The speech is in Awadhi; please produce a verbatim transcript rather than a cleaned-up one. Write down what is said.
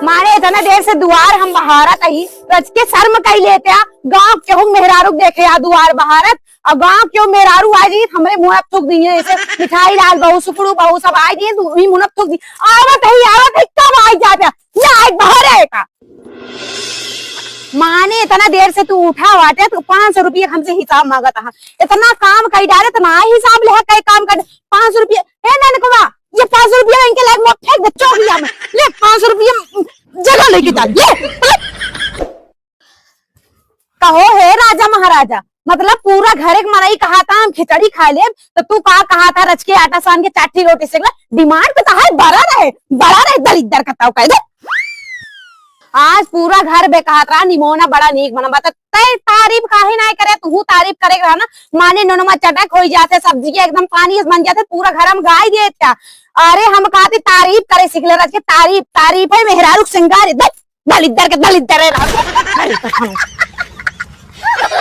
माने इतना देर से दुआर हम बहारत ही, रच के शर्म कई लेते आ, गाँव केहू मेहरारू देखे आ दुआर बहारत, और गाँव केहू मेहरारू आ जाई, हमरे मुँह थूक दिए, ऐसे मिठाई लाल बहू, सुकड़ू बहू सब आ जाई, तू ही मुँह थूक दी, आवत ही, आवत ही, कब आई जाते, या आई बाहर है का? माने इतना देर से तू उठा बाटे, तू पाँच सौ रुपया हमसे हिसाब मांगत हा, इतना काम कई डारे, इतना हिसाब ले कई काम कर, पाँच सौ रुपया, ए ननकवा, ये पाँच सौ रुपया इनके लायक मत फेंक दे चौकिया में, ले पाँच सौ रुपया जगह लेके जा, ले। कहो हे राजा महाराजा, मतलब पूरा घर एक मरई कहा था हम खिचड़ी खा लेब, तो तू का कहा था रच के आटा सान के चाठी रोटी से, डिमांड तो है बड़ा रहे, बड़ा रहे, दलिद्दर कताऊ कह दे। आज पूरा घर बे कहत रहा निमोना बड़ा नीक बना, बता तै तारीफ काहे ना करे, तू तारीफ करे रहा ना, माने नोनमा चटक हो जाते, सब्जी के एकदम पानी बन जाते, पूरा घर हम गाय देत का। अरे हम कहते तारीफ करे सीख ले रच के, तारीफ, तारीफ है मेहरारू के सिंगार, दे दलिद्दर के दलिद्दर है रहा।